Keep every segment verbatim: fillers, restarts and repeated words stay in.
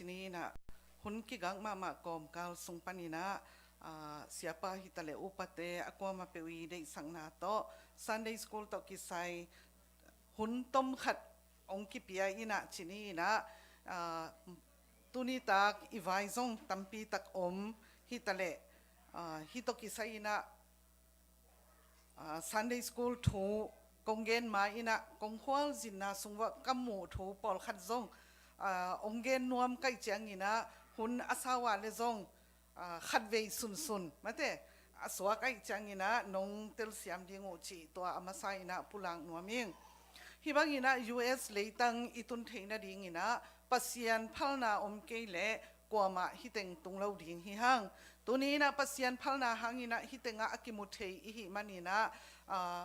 Ni inah hun kigak mahmah kawmkal sung paninah, ah, siapa hitaleh upate a kuamah peuh i deihsakna tawh Sunday School tawh kisai hun tom khat hong kipia inah ci ni inah, ah, tunitak i vai zong tampitak om hitaleh, ah, hih tawh kisai inah, ah, Sunday School thu kong gen ma inah kong khualzinna sung uah ka muh thu pawlkhat zong, ah, hong gen nuam ka hih ciang inah hun a sau ah le zong, ah, khatvei sunsun mate a suak ahih ciang inah nong telsiam ding uh cih tua a masa inah pulak nuam ing. Hih bang inah U S leitang i tun theih nading inah Pasian phalna om kei leh kuamah hih teng tung lo ding hi hang. Tuni inah Pasian phalna hang inah hih tengah a kimu thei i hih man inah, ah,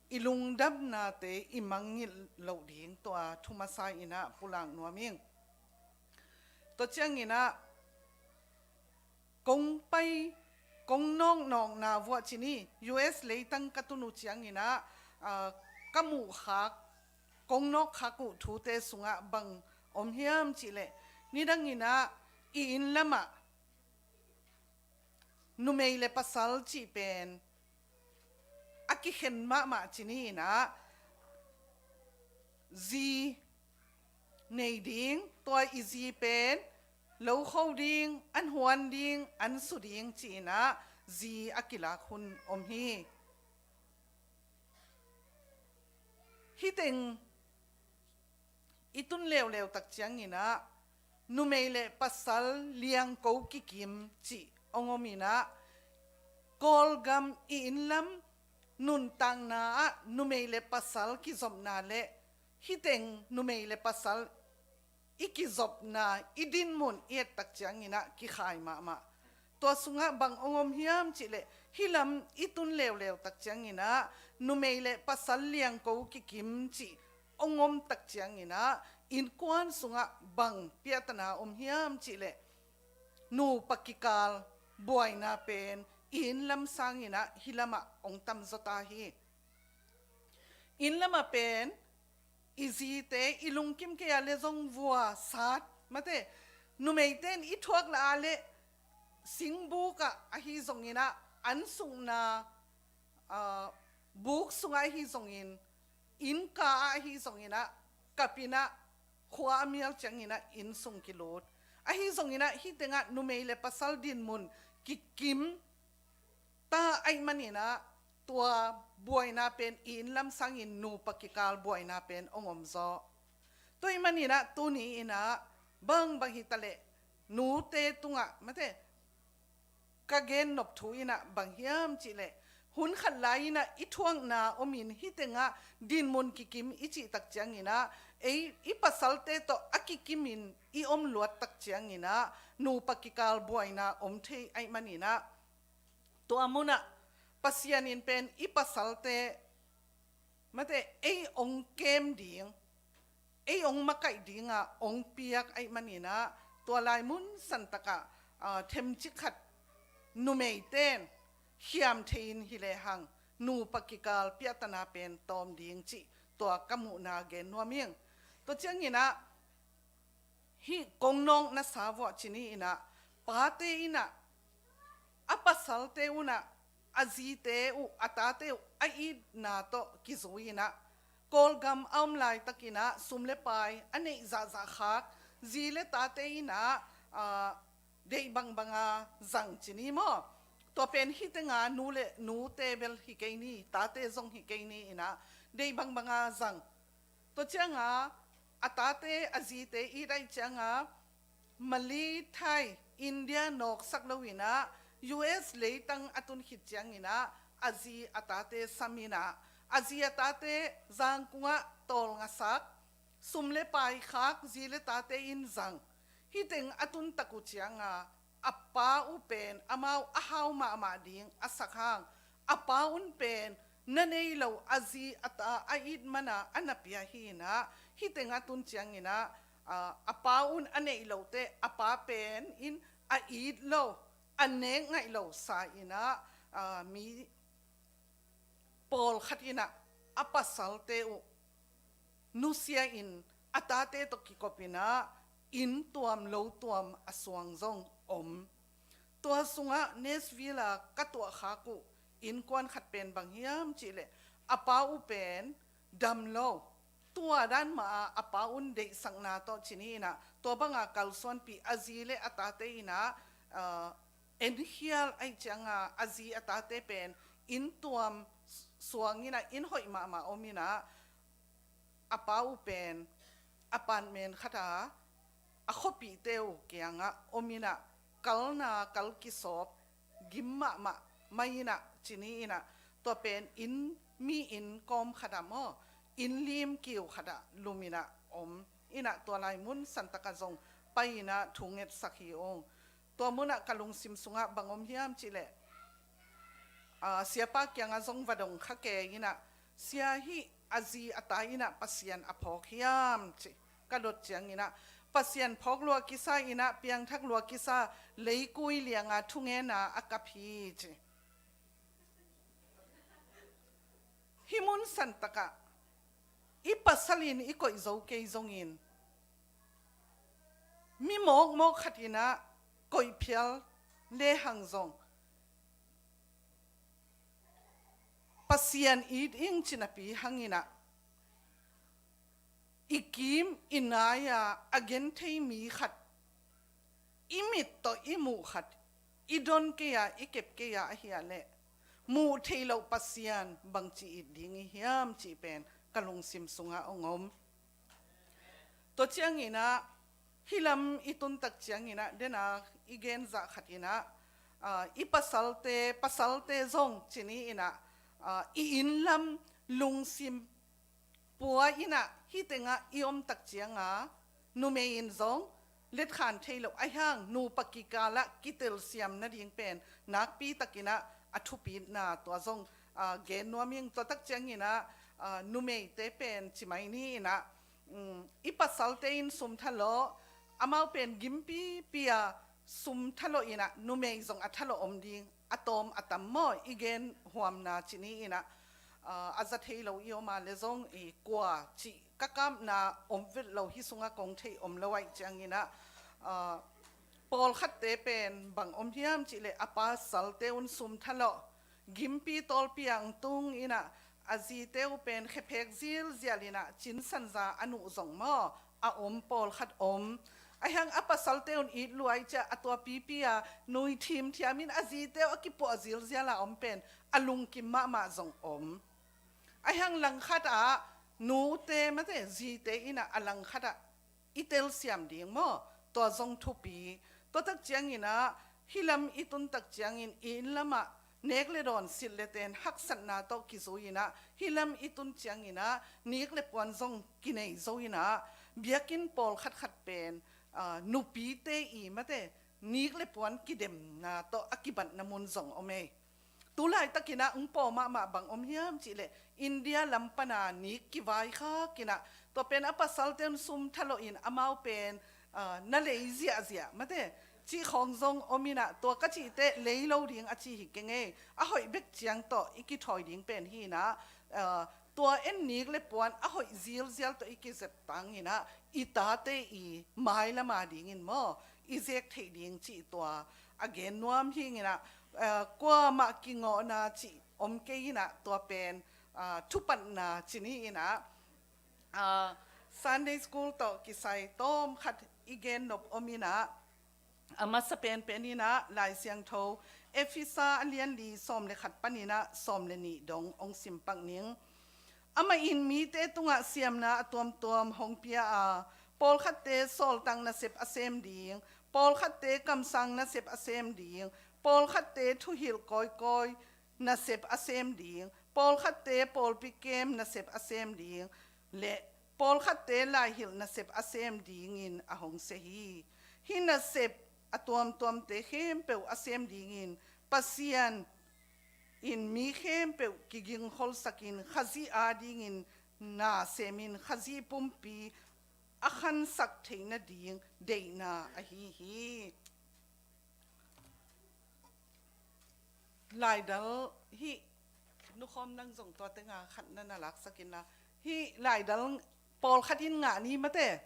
i lungdamnate i mangngilh loh ding tua thu masa inah pulak nuam ing. Tua ciang inah kong pai, kong nawknawkna uah ci ni, U S leitang ka tun uh ciang inah, ah, ka muhkhak, kong nawkkhak uh thute sungah bang om hiam cihleh, nidang inah i inn lamah numei le pasal cih pen a kikhen mahmah ci ni inah, zi nei ding, tua i zi pen lo kho ding, an huan ding, an su ding ci inah zi a kilak hun om hi. Hih teng i tun leuleu tak ciang inah numei le pasal liangko kikim cih hong om inah Kawlgam i inn lam nuntakna ah numei le pasal kizopna le hih teng numei le pasal i kizopna i dinmun i et tak ciang inah kikhai mahmah. Tua sungah bang hong om hiam cihleh, hih lam i tun leuleu tak ciang inah numei le pasal liangko kikim cih hong om tak ciang inah innkuan sungah bang piahtana om hiam cihleh, nupa kikal buaina pen i inn lam sang inah hih lamah hong tamzaw ta hi. Inn lamah pen i zite i lungkim kei ah le zong vua sat mate, numeite in i thuak lah ah le singbuk ah ahi zong inah an sukna, ah, buk sungah ahi zongin, innka ah ahi zong inah kap inah khua a mial ciang inah inn sung kilut. Ahi zong inah hih tengah numei le pasal dinmun kikim ta ahih man inah tua buaina pen i inn lam sangin nupa kikal buaina pen hong om zaw. Tua ahih man inah tuni inah bangbang hitaleh nute tungah mate ka gen nop thu inah bang hiam cihleh, hun khat lai inah i thuakna om in hih tengah dinmun kikim i cih tak ciang inah ei i pasalte tawh a kikim in i om luat tak ciang inah nupa kikal buaina om thei ahih man inah tua munah Pasian in pen i pasalte mate ei hong kem ding, ei hong makaih dinga hong piak ahih man inah tua lai mun santakah, ah, themcik khat numeite in khiam thei in hi lehang nupa kikal piahtana pen tawm ding cih tua ka muhna gen nuam ing. Tua ciang inah hih kong nawkna sa uah ci ni inah pate inah a pasalte unah a zite uh a tate uh a itna tawh kizui inah Kawlgam a om laitak inah sum le pai a neih zahzah khak zi le tate inah, ah, deih bangbanga zang ci ni maw? Tua pen hih tenga nu le nute bel hi kei ni, tate zong hi kei ni inah deih bangbanga zang. Tua cianga a tate a zite it ahih cianga Malay, Thai, India nawksak lo inah U S leitang a tun khit ciang inah a zi a tate sam inah a zi a tate zangkungah tawlngasak, sum le pai khak zi le tate in zang. Hih teng a tun tak uh cianga a pa uh pen amau a hau mahmah ding a sak hang a pa un pen na nei lo a zi a ta a it mana a na pia hi inah hih teng a tun ciang inah, ah, a pa un a neih lote a pa pen in a it lo a nek ngaih lo sa inah, ah, mi pawlkhat inah a pasalte uh nusia in a tate tawh kikop inah inn tuam lo tuam a suang zong om. Tua sungah Nashville-a ka tuahkhak uh innkuan khat pen bang hiam cihleh a pa uh pen dam lo. Tua dan mah a pa un deihsakna tawh ci ni in ah, tua banga kalsuanpih a zi le a tate in ah, ah, enkhial ahih cianga a zi a tate pen inn tuam suang in ah, inn hoih mahmah om in ah, a pa uh pen apartment khat a a khuapihte uh kiangah om in ah, kalna kal kisawp gim mahmah mai in ah, ci ni in ah, tua pen inn, mi inn kawm khat ah maw, inn lim kiu khat ah lum in ah om in ah, tua lai mun santak ah zong pai in ah thu ngetsak hi ung. Tua munah ka lungsim sungah bang om hiam cihleh, ah, siapa kiangah zong va dong kha kei in ah, sia, hih a zi a ta in ah Pasian a phawk hiam, ci. Ka dot ciangin ah, Pasian phawk lua kisa in ah, piangthak lua kisa, leikui lianga thungena a kap hi, ci. Hih mun santak ah i pasal in i koih zo kei zongin, mi mawkmawk khat in ah koih phial lehang zong, Pasian it ing ci napi hang in ah, i kim i nai-a a genthei mi khat, i mit tawh i muh khat, i don kei-a, i kep kei-a ahih leh, muh theih loh Pasian bangci it ding i hiam cih pen ka lungsim sungah hong om. Tua ciangin ah, hih lam i tun tak ciangin ah, den a i gen zah khat in ah, ah, i pasalte, pasalte zong ci ni in ah, ah, i inn lam lungsim pua in ah, hih tengah i om tak cianga, numei in zong letkhan thei loh, ahih hang nupa kikalah kitelsiam nading pen nakpi takin ah a thupitna, tua zong, ah, gen nuam ing. Tua tak ciangin ah, ah, numeite pen ci mai ni in ah, um, i pasalte in sum thalawh, amau pen gimpipi a sum thalawh in ah, numei zong a thalawh om ding, a tawm a tam maw, i gen huamna ci ni in ah, ah, a za thei lo i om a leh zong, i kua cih ka kapna om vet lo, hih sungah kong theih om lo ahih ciangin ah, ah, pawlkhatte pen bang om hiam cihleh, a pasalte un sum thalawh, gimpi tawlpi ah tung in ah, a zite uh pen khephek zilzial in ah, cinsanza a nuh zong maw, a om, pawlkhat om. Ahih hang a pasalte un it lua ahih ciang, a tuapipi a nui thimthiam in a zite uh a kipuah zilzial a om pen a lungkim mahmah zong om. Ahih hang langkhat ah nute, mate, zite in ah a langkhat ah i telsiam ding maw, tua zong thupi. Tua tak ciangin ah, hih lam i tun tak ciangin, i inn lamah nek le dawn, silh le ten haksatna tawh kizui in ah, hih lam i tun ciangin ah, nik le puan zong kinei zo in ah, biakinn pawlkhat khat pen, ah, nupite i, mate, nik le puan kidemna tawh a kibatna mun zong om ei. Tu laitakin ah hong pawh mahmah bang om hiam cihleh, India lam pana nik kivaikhak in ah, tua pen a pasalte un sum thalawh in amau pen, ah, na lei ziahziah, mate, cih khawng zong om in ah, tua ka cih teh lei lo ding a ci hi keng ei, a hoih bek ciang tawh i kithawi ding pen hi in ah, ah, tua en nik le puan a hoih zilzial tawh i kizep tang in ah, i tate i mailam a dingin maw, i zek theih ding cih tua a gen nuam hi ing in ah, ah, kuamah kingawhna cih om kei in ah, tua pen, ah, thupatna ci ni in ah, ah, Sunday school tawh kisai tawm khat i gen nop om in ah, a masa penpen in ah Lai Siangtho Efesa a lian li sawm le khat panin ah sawm le nih dong hong sim pak ning. Amah in mite tungah siamna a tuamtuam hong pia a, pawlkhatte sawltak nasep a sem ding, pawlkhatte kamsang nasep a sem ding, pawlkhatte thuhilh kawikawi nasep a sem ding, pawlkhatte pawlpi kem nasep a sem ding, le pawlkhatte laihilh nasep a sem dingin a hong sia hi. Hih nasep a tuamtuamte khempeuh a sem dingin Pasian in mi khempeuh kigingkholsakin Khazih adingin na semin Khazih pumpi a khansak theih nading deihna ahi hi. Laidal hih, nukhawm nang zong tua tenga khat na na laksak in la. Hih laidal pawlkhat in ngah ni mate.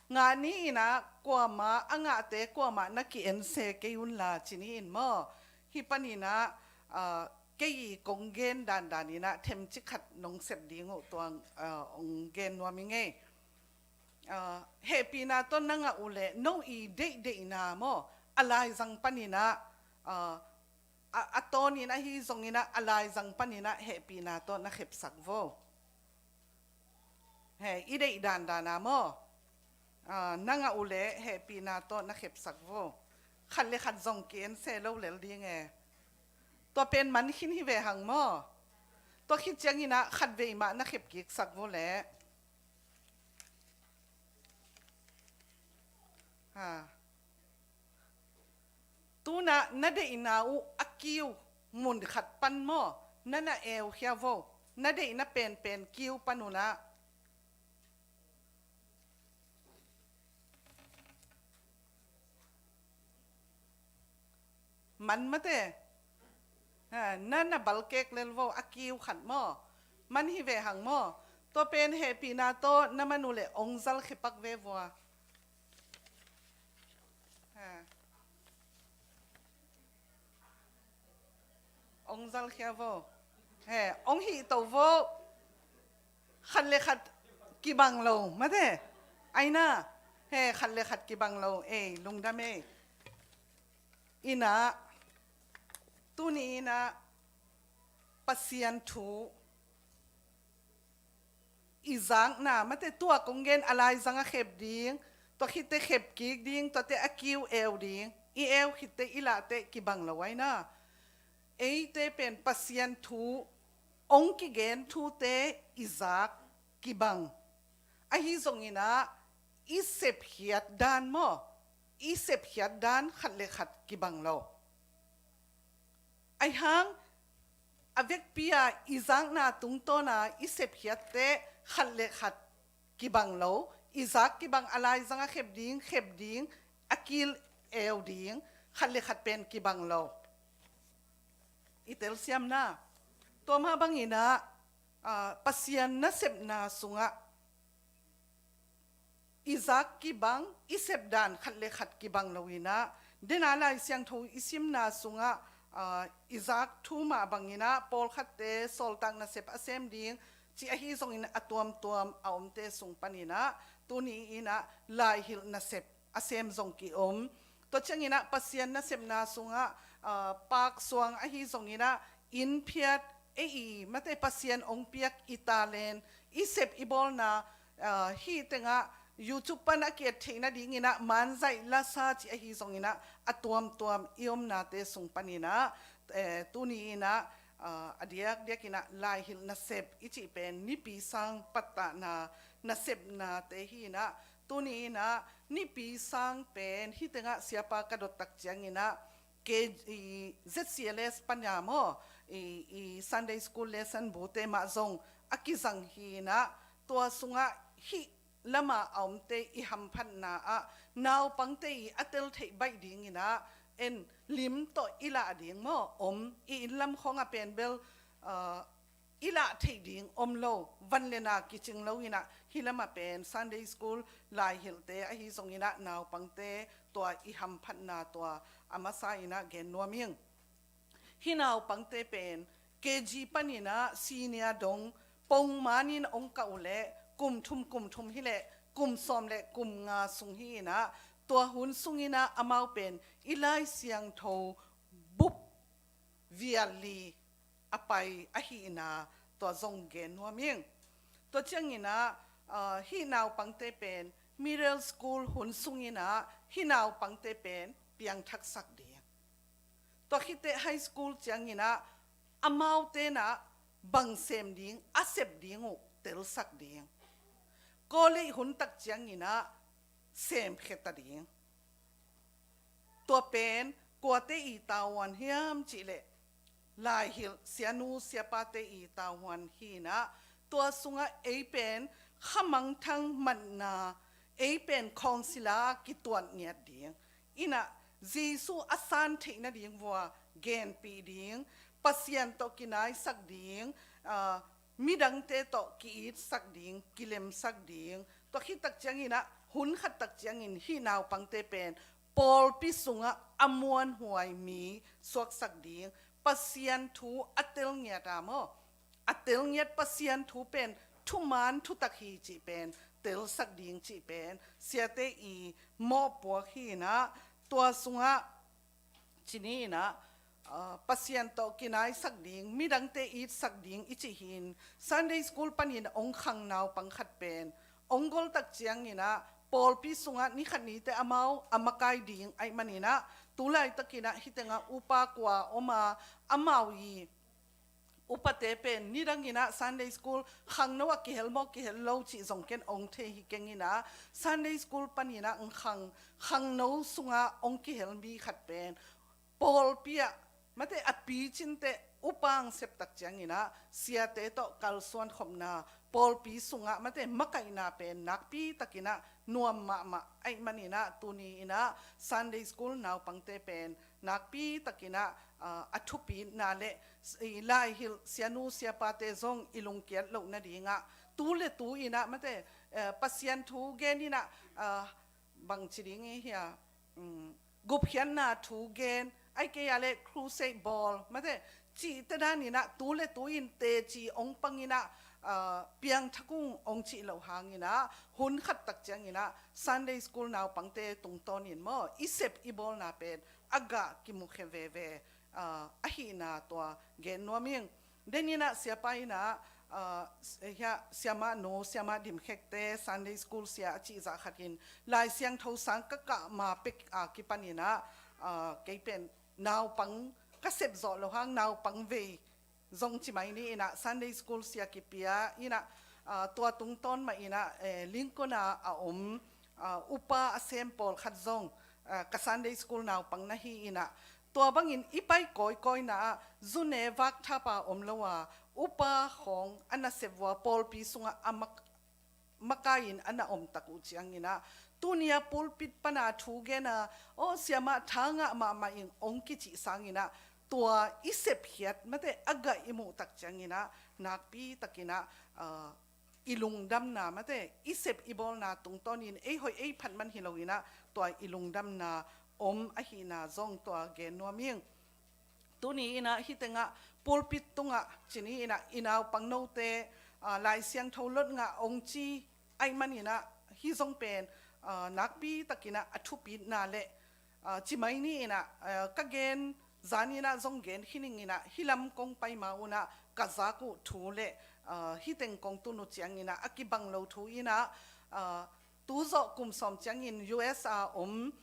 Ngah ni-in ah kuamah a ngahte kuamah na ki-en se kei unla ci ni in maw. Hih panin ah, ah, kei i kong gen dandan in ah themcik khat nong sep ding uh tua, ah, hong gen nuam ing ei. Ah, hehpihna tawh na ngah uh leh no i deihdeihna maw, a laizang panin ah, ah, a, a tawnin ahi zongin ah a laizang panin ah hehpihna tawh na khepsak vo. He, i deih dandan a maw. Ah, na ngah uh leh hehpihna tawh na khepsak vo. Khat le khat zong ki-en se lo lel ding e. Tua pen man khin hi ve hang maw. Tua khit ciangin ah khat vei mah na khep kiksak vo leh. Ha. Tu-in ah na deihna uh a kiu mun khat pan maw, na na eukhia vo. Na deihna penpen kiu pan un ah. Man mate. Ha, na na balkek lel vo a kiu khat maw. Man hi ve hang maw. Tua pen hehpihna tawh na man uh leh ong zal khepak ve vua. Ha. Ong zal khia vo. He, ong hih to vo. Khat le khat kibang lo mate. Aina. He, khat le khat kibang lo. Ei, lungdam ei. In ah, tuni in ah Pasian thu i zakna mate, tua kong gen a laizang a khep ding, tua khitte khep kik ding, tuate a kiu eu ding, i eu khitte i lahte kibang lo aina. Eite pen Pasian thu, ong kigen thute i zak kibang. Ahi zongin ah i sepkhiat dan maw, i sepkhiat dan khat le khat kibang lo. Ahi hang, a vekpi-a i zakna tungtawna i sepkhiatte khat le khat kibang lo, i zak kibang a laizang a khep ding, khep ding, a kil eu ding, khat le khat pen kibang lo. I telsiamna. Tua mah bangin ah, ah, Pasian nasepna sungah i zak kibang, i sepdan khat le khat kibang lo in ah, dena Lai Siangtho i simna sungah, ah, i zak thu mah bangin ah, pawlkhatte sawltak nasep a sem ding, ci ahi zongin a tuamtuam a omte sung panin ah, tuni in ah, laihilh nasep a sem zong ki-om. Tua ciangin ah Pasian nasepna sungah, ah, paksuang ahi zongin ah, inn phiat, ei i mate Pasian ong piak i talent, i sep i bawlna, ah, hih tengah YouTube pan a ki-et theih nadingin ah manzaih lasa ci ahi zongin ah a tuamtuam i omnate sung panin ah, eh, tuni in ah, ah, a diakdiakin ah laihilh nasep i cih pen nipi sang pattahna nasepnate hi in ah, tuni in ah nipi sang pen hih tengah siapa ka dot tak ciangin ah K, i, Z C L S pan a maw, i, i Sunday School lesson bute mah zong a kizang hi in ah, tua sungah hih lama a omte i hamphatna ah naupangte i a tel theih baih dingin ah, en lim tawh i lah ding maw, om i inn lam khawngah pen bel, ah, i lah theih ding om lo, van le na kicing lo in ah, hih lamah pen Sunday School laihilhte ahi zongin ah naupangte tua i hamphatna tua a masa in ah gen nuam ing. Hih naupangte pen K G panin ah senior dong pongmanin ong kah uh leh kum thum, kum thum hi leh kum sawm le kum nga sung hi in ah, tua hun sungin ah amau pen i Lai Siangtho bup vial li a pai ahihna tua zong gen nuam ing. Tua ciangin ah, ah, hih naupangte pen middle school hun sungin ah hih naupangte pen piangthaksak ding. Tua khitte high school ciangin ah amaute in ah bang sem ding, a sep ding uh telsak ding. College hun tak ciangin ah semkhia ta ding. Tua pen kuate i tavuan hiam cih leh, laihilh sianu siapate i tavuan hi in ah, tua sungah ei pen khamangthang matna, ei pen khawngsila kituat ngiat ding in ah, Jesuh a san theih nading vua genpih ding, Pasian tawh kinaisak ding, ah, midangte tawh ki-itsak ding, kilemsak ding. Tua khit tak ciangin ah hun khat tak ciangin hih naupangte pen pawlpi sungah a muanhuai mi suaksak ding, Pasian thu a telngiat a maw, a telngiat Pasian thu pen thuman thutak hi cih pen telsak ding cih pen siate i mawhpuak hi inah, tua sungah cini inah, ah, Pasian tawh kinaisak ding, midangte itsak ding i cih hi in, Sunday school panin ong khang naupang khat pen ong gol tak ciangin ah pawlpi sungah nikhat nite amau a makai ding ahih manin ah, tu laitakin ah hih tengah upa kua om a, amau i upate pen nidangin ah Sunday school khangno ah kihel maw kihel lo cih zong ken ong thei hi keng inah, Sunday school panin ah ong khang, khangno sungah ong kihel mi khat pen pawlpi ah, mate, a picin teh upa ong sep tak ciangin ah siate tawh kalsuan khopna, pawlpi sungah, mate, makaihna pen nakpi takin ah nuam mahmah ahih manin ah, tuni inah Sunday school naupangte pen nakpi takin ah, ah, a thupitna le, i, laihilh sianu siapate zong i lungkiat loh nadingah tu le tu inah, mate, eh, Pasian thu gen inah, ah, bangci ding i hia, um, gupkhiatna thu gen, ahih kei a le crusade bawl, mate, cihte dan inah tu le tu in teci ong pang inah, ah, piangthak ung ong cih loh hang inah, hun khat tak ciangin ah Sunday school naupangte tungtawnin maw, i sep i bawlna pen a gah kimukhia veve, ah, ahihna tua gen nuam ing. Den inah siapa inah, ah, s-, hia, siamah nu, siamah dimkhekte, Sunday school sia a cihzah khat in, Lai Siangtho sang ka kah ma pek a kipan inah, ah, kei pen naupang ka sep zawh loh hang naupang vei zong ci mai ni inah, Sunday school sia kipia inah, ah, tua tungtawn mah inah, eh, Lincoln a a om, ah, upa a sem pawlkhat zong, ah, ka Sunday school naupang na hi inah, tua bangin i pai kawikawina ah zu ne vakthap a om lo a, upa khawng a nasep uh a pawlpi sungah a mak-, makai in a na om tak uh ciangin ah, tuni a pulpit pana thu gen a, aw, siamah tha ngah mahmah ing ong kicih sangin ah, tua i sepkhiat, mate, a gah i muh tak ciangin ah, nakpi takin ah, ah, i lungdamna, mate, i sep i bawlna tungtawnin ei hoih ei phat man hi lo inah, tua i lungdamna om ahihna zong tua gen nuam ing. Tuni inah hih tengah pulpit tungah cini inah i naupang note, ah, Lai Siangtho lot ngah ong ci ahih man inah, hih zong pen, ah, nakpi takin ah a thupitna le, ah, ci mai ni inah, ah, ka gen zan inah zong gen khin ing inah, hih lam kong pai ma un ah ka zak uh thu le, ah, hih teng kong tun uh ciangin ah a kibang lo thu inah, ah, tu zawh kum sawm ciangin U S a om,